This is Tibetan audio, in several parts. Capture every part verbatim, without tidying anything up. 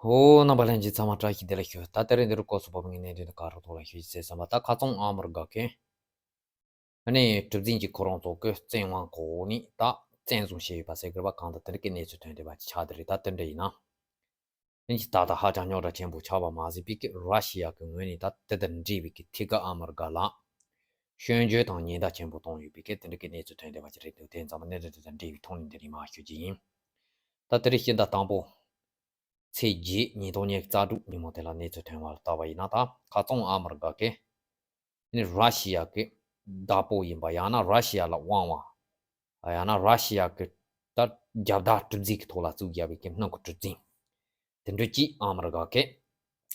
ཨོ། རྣམ་པ་ལྷན་རྒྱས་ཚང་མ་བཀྲ་ཤིས་བདེ་ལེགས་ཞུ། ད་དེ་རིང་འདི་རུ་སྐོར་སུ་བབ་ངེས་གནས་དོན་དུ་ག་རུ་ཐོག་ལ་ཞུ་ཅེས་བསམ་པ། ད་ཁ་ཚང་ཨ་མི་རི་ཀ་གི་ཨ་ནི་གྲུ་འཛིན་གྱི་ཁོ་རང་ཚོ་གི་བཙན་དབང་གོ་ནི་ད་བཙན་བཟུང་བྱས་ཡོད་པ་ཟེར་དགོས་པ་གང་ལྟར་དེ་འདྲ་གི་གནས་ཚུལ་ཐོན་བསྡད་པ་ཅིག་ཆགས་བསྡད་རེད། ད་དེ་འདྲ་ཡིན་ན། ཨ་ནི་ད་ལྟ་ཧ་ཅང་རྙོག་དྲ་ཆེན་པོ་ཆགས་པ་མ་ཟད་པའི་གི་ར་ཤི་ཡ་གི་ངོས་ནས་ད་དེ་དང་འབྲེལ་བའི་གི་ཐད་ཀ་ཨ་མི་རི་ཀ་ལ་སྐྱོན་བརྗོད་དང་ཉེན་བརྡ་ཆེན་པོ་བཏང་ཡོད་པའི་གི་དེ་འདྲ་གི་གནས་ཚུལ་ཐོན་བསྡད་པ་ཅིག་རེད་འདུག་དེ་ཙམ་པ་གནད་དོན་དེ་དང་འབྲེལ་བའི་ཐོག་ནས་འདི་རིང་མར་ཞུ་རྒྱུ་ཡིན། ད་དེ་རིང་སྤྱི་ཟླ་དང་པོ་ཚེས་བརྒྱད་ཉིས་སྟོང་ཉི་ཤུ་རྩ་དྲུག་ཉིན་མོ་དེ་ལ་གནས་ཚུལ་ཐོན་པ་ལ་བལྟས་པ་ཡིན་ན། ད་ཁ་ཚང་ཨ་མི་རི་ཀ་གི་ནི་ར་ཤི་ཡ་གི་བདག་པོ་ཡིན་པ། ཡང་ན་ར་ཤི་ཡ་ལ་དབང་བ། ཡང་ན་ར་ཤི་ཡ་གི་ད་རྒྱལ་དར་གྲུ་འཛིན་གྱི་ཐོག་ལ་བཙུགས་བཞག་པའི་གི་སྣུམ་གྱི་གྲུ་འཛིན་དེ་འདྲ་ཅིག་ཨ་མི་རི་ཀ་གི་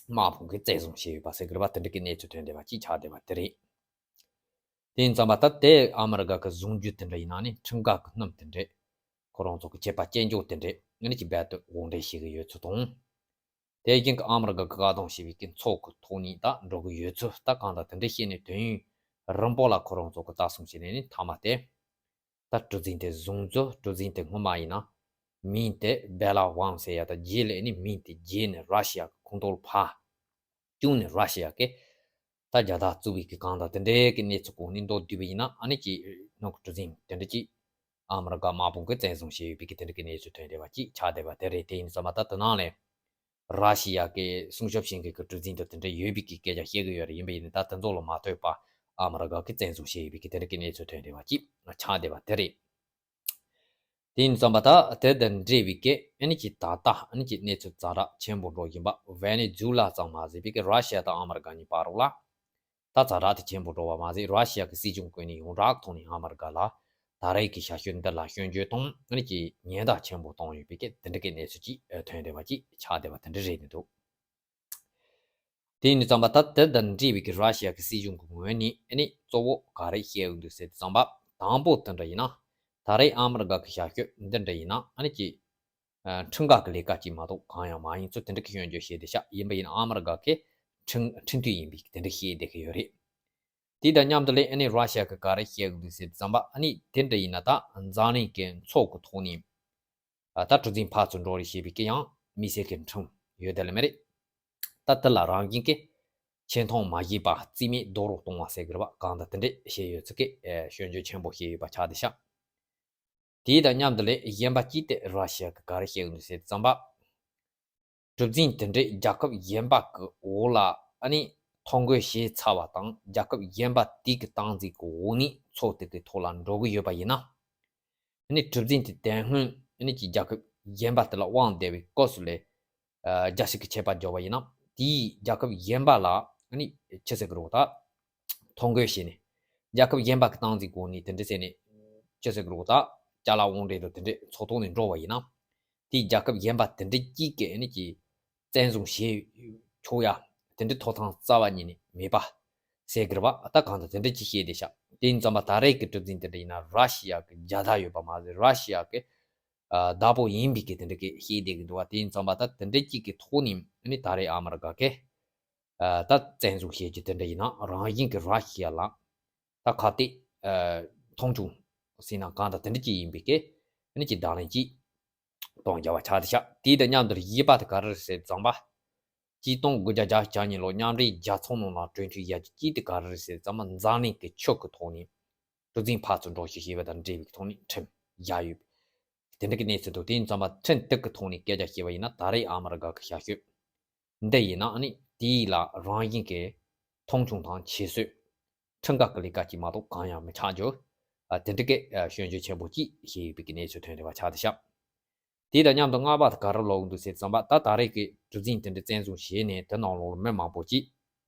དམག་དཔུང་གིས་བཙན་བཟུང་བྱས་ཡོད་པ་ཟེར་གི་རེད་པ། དེ་འདྲ་གི་གནས་ཚུལ་ཐོན་བསྡད་པ་ཅིག་ཆགས་བསྡད་པ་དེ་རེད། དེ་ཡིན་ཙང་པ་ད་དེ་ཨ་མི་རི་ཀ་གི་བཟུང་རྒྱུ་དེ་འདྲ་ཡིན་ན་ནི་ཁྲིམས་འགལ་གི་སྣུམ་དེ་འདྲས། ཁོ་རང་ཚོ་གི་ཆད་པ་བཅད་འཇོག་དེ་འདྲས་ཨ་ནི་ཅིག་རྦད་དེ་དབོར་འདྲེན་བྱེད་གི་ཡོད་ཚུལ་དང་། དེ་རྐྱེན་གྱིས་ཨ་མི་རི་ཀ་གི་བཀག་སྡོམ་བྱས་པའི་གི་ཚོགས་ཀྱི་ཐོག་ནས་ད་འགྲོ་གི་ཡོད་ཚུལ། ད་གང་ལྟར་དེ་འདྲས་བཤད་ནས་དུས་ཡུན་རིང་པོ་ལ་ཁོ་རང་ཚོ་གི་ལྟ་སྲུང་བྱས་ནས་ནི་མཐའ་མ་དེ་ད་གྲུ་འཛིན་དེ་བཟུང་ཚུལ། གྲུ་འཛིན་དེ་སྔོན་མ་ཡིན་ན་མིང་དེ་བེ་ལ་ཝང་ཟེར་ཡ། ད་རྗེས་ལ་ཨ་ནི་མིང་དེ་བརྗེས་ནས་ར་ཤི་ཡ་གི་ཁོངས་གཏོགས་ལ་ཕར་བསྐྱོན་ནས་ར་ཤི་ཡ་གི་ད་རྒྱལ་དར་བཙུགས་པའི་གི་གང་ལྟར་དེ་འདྲའི་གི་གནས་ཚུལ་གོ་ནས་མདོར་བསྡུས་པ་ཡིན་ན། ཨ་ནི་ཅིག་ནང་གི་གྲུ་འཛིན་དེ་འདྲ་ཅིག་ཨ་མི་རི་ཀ་དམག་དཔུང་གིས་བཙན་བཟུང་བྱས་ཡོད་པའི་གི་དེ་འདྲ་གི་གནས་ཚུལ་ཐོན་བསྡད་པ་ཅིག་ཆགས་བསྡད་པ་དེ་རེད། དེ་ཡིན་ཙང་མ་ད་དེ་ནང་ལས་ར་ཤི་ཡ་གི་སྲུང་སྐྱོབ་བྱེད་མཁན་གི་གྲུ་འཛིན་དེ་དེ་འདྲ་ཡོད་པའི་གི་སྐད་ཆ་བཤད་གི་ཡོད་རེད། ཡིན་པ་ཡིན་ན་ད་དེ་ཚོ་ལ་མ་ལྟོས་པར་ཨ་མི་རི་ཀ་གིས་བཙན་བཟུང་བྱས་ཡོད་པའི་གི་དེ་འདྲ་གི་གནས་ཚུལ་ཐོན་བསྡད་པ་ཅིག་ཆགས་བསྡད་པ་དེ་རེད། དེ་ཡིན་ཙང་པ་ད་དེ་དང་འབྲེལ་བའི་གི་ཨ་ནི་ཅིག་ད་ལྟ་ཨ་ནི་ཅིག་གནས་ཚུལ་ཛ་དྲག་ཆེན་པོ་འགྲོ་བཞིན་པ། ཝེ་ནེ་ཛུ་ལ་ཙམ་མ་ཟད་པའི་གི་ར་ཤི་ཡ་དང་ཨ་མི་རི་ཀ་གཉིས་བར་ལ་ད་ཛ་དྲག་དེ་ཆེན་པོ་འགྲོ་བ་མ་ཟད། ར་ཤི་ཡ་གི་སྲིད་གཞུང་ངོས་ནས་ཡོངས་གྲགས་ཐོག་ནས་ཨ་མི་རི་ཀ་ལ་ད་རེས་ཀྱི་ཞག་ཤོད་འདི་ལ་སྐྱོན་བརྗོད་དང་ཨ་ནི་ཅིག་ཉེན་བརྡ་ཆེན་པོ་བཏང་ཡོད་པའི་གི་དེ་འདྲ་གི་གནས་ཚུལ་ཅིག་ཐོན་བསྡད་པ་ཅིག་ཆགས་བསྡད་པ་དེ་འདྲ་རེད་འདུག་དེ་ཡིན་ཙང་པ་ད་དེ་དང་འབྲེལ་བའི་གི་ར་ཤི་ཡ་གི་སྲིད་གཞུང་གི་ངོས་ནས་ཨ་ནི་གཙོ་བོ་ག་རེ་བཤད་ཡོད་འདུག་ཟེར་དུས་ཙམ་པ། དང་པོ་དེ་འདྲ་ཡིན་ན། ད་རེས་ཨ་མི་རི་ཀ་གི་ཞག་ཤོད་འདི་འདྲ་ཡིན་ན་ཨ་ནི་ཅིག་ཨ་ཁྲིམས་འགལ་གི་ལས་ཀ་ཅིག་མ་གཏོགས་གང་ཡང་མ་ཡིན་ཚུལ་དེ་འདྲ་གི་སྐྱོན་བརྗོད་བྱས་བསྡད་ཤག་ཡིན་པ་ཡིན་ན་ཨ་མི་རི་ཀ་གི་ཁྲིམས་ཁྲིམས་མཐུན་ཡིན་པའི་དེ་འདྲ་བཤད་བསྡད་གི་ཡོད་རེད། དེ་དང་མཉམ་དུ་ལས་ཨ་ནི་ར་ཤི་ཡ་གི་ག་རེ་བཤད་གི་འདུག་ཟེར་དུས་ཙམ་པ། ཨ་ནི་དེ་འདྲ་ཡིན་ན་ད་འཛམ་གླིང་གི་ཚོགས་གི་ཐོག་ནས་ཨ་ད་གྲུ་འཛིན་ཕར་ཚུར་འགྲོ་རེས་བྱེད་པའི་གི་ཡང་དམིགས་བསལ་གི་ཁྲིམས་ཡོད་དེ་ལ་མེད་རེད། ད་དེ་ལ་རང་བཞིན་གི་ཆེ་མཐོང་མ་བྱས་པ་རྩིས་མེད་རྡོག་རོལ་གཏོང་བ་ཟེར་གི་རེད་པ། གང་ལྟར་དེ་འདྲས་བཤད་ཡོད་ཚུལ་གི་ཨེ་སྐྱོན་བརྗོད་ཆེན་པོ་བྱས་ཡོད་པ་ཆགས་བསྡད་ཤག་དེ་དང་མཉམ་དུ་ལས་གཞན་པ་གཅིག་དེ་ར་ཤི་ཡ་གི་ག་རེ་བཤད་གི་འདུག་ཟེར་དུས་ཙམ་པ། གྲུ་འཛིན་དེ་འདྲས་རྒྱལ་ཁབ་གཞན་པ་གི་འོག་ལ་ཨ་ནི་ཐོ་འགོད་བྱས་ཚར་བ་དང་རྒྱལ་ཁབ་གཞན་པ་དེ་གི་སྟངས་འཛིན་གི་འོག་ནས་ཚོགས་དེ་གི་ཐོག་ལ་འགྲོ་གི་ཡོད་པ་ཡིན་ན། ཨ་ནི་གྲུ་འཛིན་དེ་དེ་སྔོན་ཨ་ནི་ཅིག་རྒྱལ་ཁབ་གཞན་པ་དེ་ལ་དབང་བསྡད་པའི་སྐབས་སུ་ལས་ཨ་རྒྱལ་སྲིད་ཀྱི་ཆད་པ་བཅད་པ་ཡིན་ན། དེའི་རྒྱལ་ཁབ་གཞན་པ་ལ་ཨ་ནི་ཅི་ཟེར་གི་རེད་ད། ཐོ་འགོད་བྱས་ནས་རྒྱལ་ཁབ་གཞན་པ་གི་སྟངས་འཛིན་གོ་ནས་དེ་འདྲ་ཟེར་ནས་ཅི་ཟེར་གི་རེད་ད། ཅ་ལག་དབང་འབྲེལ་དུ་དེ་འདྲ་ཚོགས་ཐོག་ནས་འགྲོ་བ་ཡིན་ན། དེའི་རྒྱལ་ཁབ་གཞན་པ་དེ་འདྲ་གཅིག་གིས་ཨ་ནི་ཅིག་བཙན་བཟུང་བྱས་ཆོག་ཡ་དེ་འདྲ་ཐོབ་ཐང་རྩ་བ་ཉིད་ནས་མེད་པ་ཟེར་གི་རེད་པ། ད་གང་ལྟར་དེ་འདྲ་ཅིག་བཤད་བསྡད་ཤག་དེ་ཡིན་ཙང་པ་ད་རེས་ཀྱི་གྲུ་འཛིན་དེ་འདྲ་ཡིན་ན་ར་ཤི་ཡ་གི་རྒྱལ་དར་ཡོད་པ་མ་ཟད་ར་ཤི་ཡ་གི་ཨ་བདག་པོ་ཡིན་པའི་གི་དེ་འདྲ་གི་བཤད་བསྡད་གི་འདུག་བ། དེ་ཡིན་ཙང་པ་ད་དེ་འདྲ་གཅིག་གི་ཐོག་ནས་ཨ་ནི་ད་རེས་ཨ་མི་རི་ཀ་གི་ཨ་ད་བཙན་བཟུང་བྱེད་རྒྱུ་དེ་འདྲ་ཡིན་ན་རང་བཞིན་གི་ར་ཤི་ཡ་ལ་ད་ག་དེ་ཨ་མཐོང་ཆུང་ཟེར་ན་གང་ལྟར་དེ་འདྲ་གཅིག་ཡིན་པའི་གི་ཨ་ནི་ཅིག་བརྡ་ལན་ཅིག་གཏོང་རྒྱུ་བ་ཆགས་བསྡད་ཤག་དེ་དང་མཉམ་དུ་གཞས་པ་དེ་ག་རེ་རེད་ཟེར་ཙམ་པ། ཆིག་སྟོང་དགུ་བརྒྱ་བརྒྱད་ཅུ་གྱ་གཉིས་ལོ་མཉམ་འབྲེལ་རྒྱལ་ཚོགས་ནང་ལ་གྲོས་མཐུན་ཡ་གཅིག་དེ་ག་རེ་རེད་ཟེར་ཙམ་པ། འཛམ་གླིང་གི་ཆོས་ཀྱི་ཐོག་ནས་གྲུ་འཛིན་ཕར་ཚུར་འགྲོ་ཞིག་བྱས་པ་དང་འབྲེལ་བའི་ཐོག་ནས་ཁྲིམས་བཞག་ཡོད། དེ་འདྲ་གི་གནས་ཚུལ་འདུག་དེ་ཡིན་ཙང་པ་ཁྲིམས་དེ་གི་ཐོག་ནས་སྐད་ཆ་བཤད་པ་ཡིན་ན་ད་རེས་ཨ་མི་རི་ཀ་གི་ཞབས་ཞུ་འདི་ཡིན་ན་ཨ་ནི་དེའི་ལ་རང་བཞིན་གྱི་མཐོང་ཆུང་དང་ཁྱད་གསོད། ཁྲིམས་འགལ་གྱི་ལས་ཀ་ཅིག་མ་གཏོགས་གང་ཡང་མི་ཆགས་རྒྱུ། ཨ་དེ་འདྲ་གི་ཨ་སྐྱོན་བརྗོད་ཆེན་པོ་ཅིག་བྱས་ཡོད་པའི་གི་གནས་ཚུལ་ཐོན་བསྡད་པ་ཆགས་བསྡད་ཤག་དེ་དང་མཉམ་དུ་ལྔ་པ་དེ་ག་རེ་ལབ་ཀྱི་འདུག་ཟེར་ཙམ་པ། ད་ད་རེས་ཀྱི་གྲུ་འཛིན་དེ་འདྲ་བཙན་བཟུང་བྱས་ནས་དེ་ནང་ལོགས་ལ་མི་མང་པོ་ཅིག་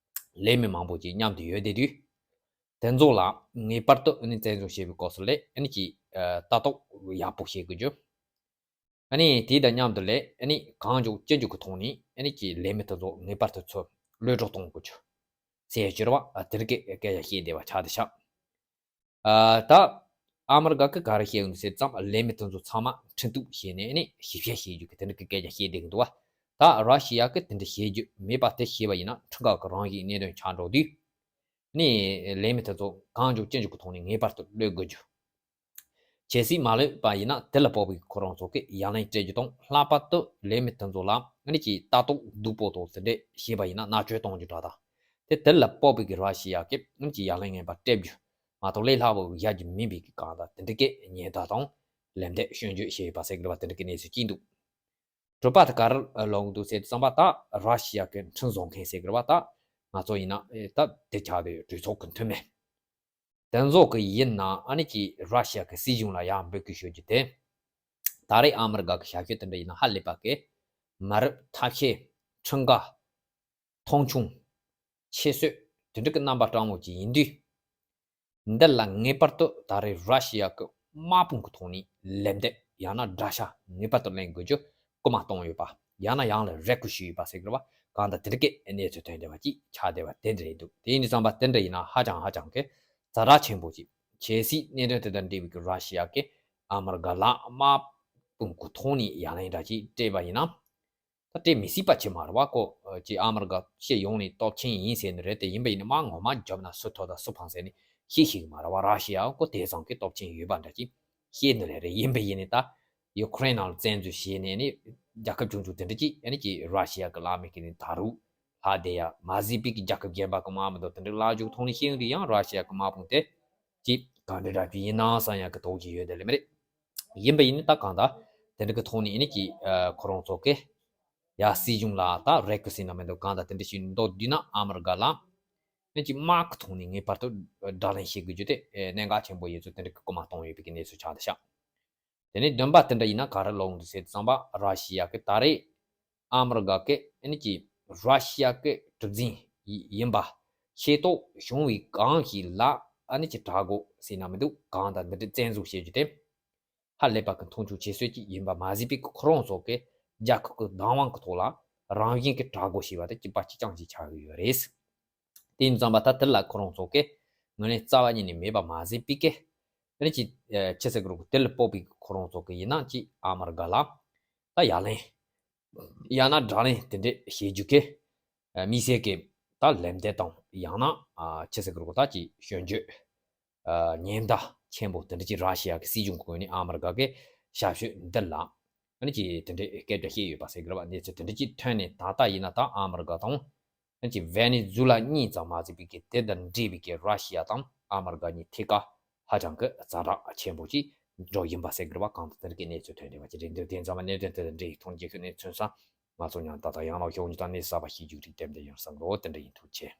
ལས་མི་མང་པོ་ཅིག་མཉམ་དུ་ཡོད་བསྡད་དུས། དེ་ཚོ་ལ་ངེས་པར་དུ་ཨ་ནི་བཙན་བཟུང་བྱེད་པའི་སྐབས་སུ་ལས་ཨ་ནི་ཅིག་ཨ་ལྟ་རྟོག་ཡག་པོ་བྱེད་དགོས་རྒྱུ། ཨ་ནི་དེ་དང་མཉམ་དུ་ལས་ཨ་ནི་གང་མགྱོགས་ཅི་མགྱོགས་ཀྱི་ཐོག་ནས་ཨ་ནི་ཅིག་ལས་མི་དེ་ཚོ་ངེས་པར་དུ་ཚུར་གློད་གྲོལ་གཏོང་དགོས་རྒྱུ། ཟེར་ཡ་ཅིག་རེད་པ། ཨ་དེ་འདྲ་གི་སྐད་ཆ་བཤད་བསྡད་པ་ཆགས་བསྡད་ཤག་ཨ་ད་ཨ་མི་རི་ཀ་གིས་ག་རེ་བཤད་ཡོད་ཟེར་ཙམ་ལས་མི་དེ་ཚོ་ཚང་མ་ཁྲིམས་གཏུག་བྱས་ནས་ནི་ཞིབ་བཤེར་བྱེད་རྒྱུ་གི་དེ་འདྲ་གི་སྐད་ཆ་བཤད་བསྡད་ཀྱི་འདུག་བ། ད་ར་ཤི་ཡ་གིས་དེ་འདྲ་བྱེད་རྒྱུ་མེད་པ་དེ་ཤེས་པ་ཡིན་ན་ཁྲིམས་འགལ་གྱི་རང་བཞིན་གནད་དོན་ཆགས་འགྲོ་དུས། ནི་ལས་མི་དེ་ཚོ་གང་མགྱོགས་ཅི་མགྱོགས་ཀྱི་ཐོག་ནས་ངེས་པར་དུ་གློད་དགོས་རྒྱུ། གལ་སྲིད་མ་ལོན་པ་ཡིན་ན་དེ་ལ་དཔག་པའི་ཁོ་རང་ཚོ་གི་ཡ་ལན་སྤྲད་རྒྱུ་དང་། ལྷག་པར་དུ་ལས་མི་དེ་ཚོ་ལ་ཨ་ནི་ཅིག་ལྟ་རྟོག་སྡུག་པོ་དང་དེ་འདྲས་བྱས་པ་ཡིན་ན་མནར་གཅོད་གཏོང་རྒྱུ་འདྲ་དང་། དེ་དེ་ལ་དཔག་པའི་གི་ར་ཤི་ཡ་གི་ཨ་ནི་ཅིག་ཡ་ལན་ངན་པ་སྤྲད་རྒྱུ་མ་གཏོགས་ལས་སླ་པོ་བཞག་རྒྱུ་མིན་པའི་གི་གང་ལྟར་དེ་འདྲ་གི་ཉེན་བརྡ་དང་ལན་འདེབས་སྐྱོན་བརྗོད་བྱས་ཡོད་པ་ཟེར་གི་རེད་པ། དེ་འདྲ་གི་གནས་ཚུལ་གཅིག་འདུག། གྲུབ་པ་དེ་ག་རེ་ལབ་འདུག་ཟེར་དུས་ཙམ་པ། ད་ར་ཤི་ཡ་གི་ཁྲིམས་བཟོ་མཁན་ཟེར་གི་རེད་པ། ད་ང་ཚོ་ཡིན་ན་ཨེ་ད་དེ་ཆགས་པའི་གྲོས་ཚོགས་ཀྱི་འཐུས་མི་དེ་ཚོ་གི་ཡིན་ན་ཨ་ནི་ཅིག་ར་ཤི་ཡ་གི་སྲིད་གཞུང་ལ་ཡར་འབོད་སྐུལ་ཞུ་རྒྱུ་དེ། ད་རེས་ཨ་མི་རི་ཀ་གི་ཞབས་ཞུ་དེ་འདྲ་ཡིན་ན་ཧ་ལས་པ་གི་མ་རབས་ཐབས་ཤེས། ཁྲིམས་འགལ། མཐོང་ཆུང་། ཁྱད་གསོད་དེ་འདྲ་གི་རྣམ་པ་སྤྲང་བོ་ཅིག་ཡིན་དུས། འདི་ལ་ངེས་པར་དུ་ད་རེས་ར་ཤི་ཡ་གི་དམག་དཔུང་གི་ཐོག་ནས་ལན་འདེབས་ཡང་ན་དགྲ་ཤ་ངེས་པར་དུ་ལེན་དགོས་རྒྱུ་སྐུལ་མ་གཏོང་ཡོད་པ། ཡང་ན་ཡང་ལ་རེ་སྐུལ་ཞུས་ཡོད་པ་ཟེར་གི་རེད་པ། གང་ལྟར་དེ་འདྲ་གི་གནས་ཚུལ་ཐོན་བསྡད་པ་ཅིག་ཆགས་བསྡད་པ་དེ་འདྲ་རེད་འདུག། དེ་ཡིན་དུས་ཙམ་པ་དེ་འདྲ་ཡིན་ན་ཧ་ཅང་ཧ་ཅང་གི་ཛ་དྲག་ཆེན་པོ་ཅིག། གལ་སྲིད་གནད་དོན་དེ་དང་འབྲེལ་བའི་གི་ར་ཤི་ཡ་གི་ཨ་མི་རི་ཀ་ལ་དམག་དཔུང་གི་ཐོག་ནས་ཡ་ལན་འདྲ་ཅིག་སྤྲད་པ་ཡིན་ན། ད་སྤྲད་མི་སྲིད་པ་ཅིག་མ་རེད་པ། ཁོ་ཅིག་ཨ་མི་རི་ཀ་སྤྱི་ཡོངས་ནས་སྟོབས་ཆེན་ཡིན་ཟེར་ནི་རེད། དེ་ཡིན་པ་ཡིན་ན་དམག་ངོ་མ་རྒྱབ་ན་སུ་ཐོབ་དང་སུ་ཕམ་ཟེར་ནི་ཤེས་ཤེས་ཀྱི་མ་རེད་པ། ར་ཤི་ཡ་ཁོ་དེ་ཙམ་གྱི་སྟོབས་ཆེན་ཡོད་པ་འདྲ་ཅིག་ཤེས་ནི་རེད། རེད། ཡིན་པ་ཡིན་ནི་ད་ཡུ་ཁུ་རེན་ནང་ལ་བཙན་འཛུལ་བྱས་ནས་ནི་རྒྱལ་ཁབ་ཆུང་ཆུང་དེ་འདྲ་ཅིག་ཨ་ནི་ཅིག་ར་ཤི་ཡ་གི་ལ་མི་གི་ནི་ད་རུང་ལྷག་བསྡད་ཡ་མ་ཟིན་པའི་གི་རྒྱལ་ཁབ་གཞན་པ་གི་དམག་མི་དང་དེ་འདྲ་ལ་འཇུག་ཐོག་ནས་ཤེས་ཡོང་དུས་ཡང་ར་ཤི་ཡ་གི་དམག་དཔུང་དེ་ཅིག་ག་འདྲ་འདྲ་ཅིག་ཡིན་ནའང་བསམ་ཡ་གི་དོགས་ཀྱི་ཡོད་དེ་ལས་མི་རེད། ཡིན་པ་ཡིན་ནི་ད་གང་ལྟར་དེ་འདྲ་གི་ཐོག་ནས་ཨ་ནི་ཅིག་ཨ་ཁོ་རང་ཚོ་གི་ཡ་སྲིད་གཞུང་ལ་ད་རེ་སྐུལ་ཟེར་ན་མི་འདུག། གང་ལྟར་དེ་འདྲ་ཞིག་མདོར་བསྡུས་ན་ཨ་མི་རི་ཀ་ལ་ཨ་ནི་ཅིག་དམག་གི་ཐོག་ནས་ངེས་པར་དུ་དགྲ་ལན་བྱེད་དགོས་རྒྱུ་དེ་ཨེ་གནད་འགག་ཆེན་པོ་ཡིན་ཚུལ་དེ་འདྲ་གི་སྐུལ་མ་གཏོང་ཡོད་པའི་གི་གནས་ཚུལ་ཆགས་འདུག་ཤག། དེ་ནས་བདུན་པ་དེ་འདྲ་ཡིན་ན་ག་རེ་ལབ་འདུག་ཟེར་དུས་ཙམ་པ། ར་ཤི་ཡ་གི་ད་རེས་ཨ་མི་རི་ཀ་གི་ཨ་ནི་ཅིག་ར་ཤི་ཡ་གི་གྲུ་གཟིངས་ཡིན་པ་ཤེས་རྟོགས་བྱུང་བའི་གང་ཞིག་ལ་ཨ་ནི་ཅིག་དྲག་རྒོལ་ཟེར་ན་མི་འདུག། གང་ལྟར་འདི་འདྲའི་བཙན་འཛུལ་བྱེད་རྒྱུ་དེ་ཧ་ལས་པ་གི་མཐོང་ཆུང་ཁྱད་གསོད་ཅིག་ཡིན་པ་མ་ཟད་པའི་ཁོ་རང་ཚོ་གི་རྒྱལ་ཁབ་ཀྱི་བདག་དབང་གི་ཐོག་ལ་རང་བཞིན་གྱི་དྲག་རྒོལ་བྱས་པ་དེ་གཅིག་པ་གཅིག་རྐྱང་ཅིག་ཆགས་ཀྱི་ཡོད་རེད། དེ་ཡིན་ཙམ་པ་ད་དེ་ལ་ཁོ་རང་ཚོ་གི་ངོས་ལེན་རྩ་བ་ཉིད་ནས་མེད་པ་མ་ཟད་པའི་གི་ཨ་ནི་ཅིག་ཨ་ཅི་ཟེར་གི་རེད། དེ་ལ་དཔག་པའི་ཁོ་རང་ཚོ་གི་ཡིན་ན་ཅིག་ཨ་མི་རི་ཀ་ལ་ད་ཡ་ལན་ཡང་ན་དགྲ་ལན་དེ་འདྲས་བྱེད་རྒྱུ་གི་ཨ་དམིགས་བསལ་གི་ད་ལན་འདེབས་དང་ཡང་ན་ཨ་ཅི་ཟེར་གི་རེད། ད་ཅིག་སྐྱོན་བརྗོད་ཨ་ཉེན་བརྡ་ཆེན་པོ་དེ་འདྲ་ཅིག་ར་ཤི་ཡ་གི་སྲིད་གཞུང་ངོས་ནས་ཨ་མི་རི་ཀ་གི་ཞབས་ཞུ་འདི་ལ་ཨ་ནི་ཅིག་དེ་འདྲས་སྐད་ཆ་བཤད་ཡོད་པ་ཟེར་གི་རེད་པ། གནས་ཚུལ་དེ་འདྲ་ཅིག་ཐོན་ནས་ད་ལྟ་ཡིན་ན་ད་ཨ་མི་རི་ཀ་དང་། ཨ་ནི་ཅིག་ཝེ་ནེ་ཛུ་ལ་གཉིས་ཙམ་མ་ཟད་པའི་གི་དེ་དང་འབྲེལ་བའི་གི་ར་ཤི་ཡ་དང་ཨ་མི་རི་ཀ་གཉིས་ཐད་ཀ་ཧ་ཅང་གི་ཛ་དྲག་ཆེན་པོ་ཅིག་འགྲོ་ཡིན་པ་ཟེར་གི་རེད་པ། གང་ལྟར་དེ་རིགས་ཀྱི་གནས་ཚུལ་ཐོན་བསྡད་པ་ཅིག་རེད་འདུག། དེ་ཙམ་པ་གནད་དོན་དེ་དང་འབྲེལ་ཡིག་ཐོག་རྒྱལ་ཁབ་གནས་ཚུལ་སོང་ཙང་ང་ཚོ་མཉམ་ད་ལྟ་ཡང་ལོག་ཤོག་ཉིད་དང་གནས་གསར་པ་ཞིག་མཇུག་སྒྲིལ་དེབ་འདི་ཡང་བསམ་རོགས། དེ་འདྲ་ཡིན། ཐུགས་རྗེ་ཆེ།